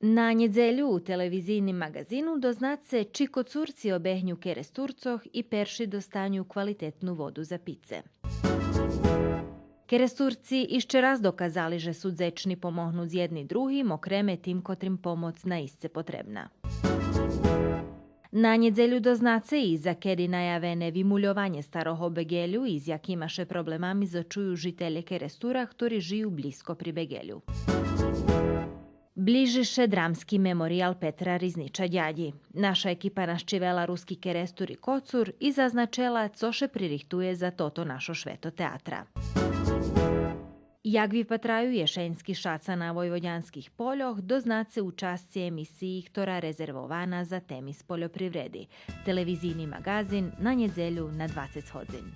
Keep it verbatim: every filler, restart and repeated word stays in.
На нєдзелю у телевизийним маґазину дознаце чи Коцурци обегню Керестурцох и перши достаню квалитетну воду за пице. Керестурци ище раз доказали же су дзечни помогнуц єдни другим, окреме тим котрим помоц наисце потребна. На нєдзелю дознаце и за кеди наявене вимульованє старого беґелю и з якима ше проблемами зочую жителє Керестура, хтори жию блїзко при беґелю. Ближи ше Драмски мемориял Петра Ризнича Дядї. Наша екипа нащивела Руски Керестур и Коцур и зазначела цо ше пририхтує за тото нашо швето театра. Як випатраю єшенски шаца на войводянских польох, дознаце у часци емисиї хтора резервована за теми з польопривреди. Телевизийни маґазин на нєдзелю на двацец годзин.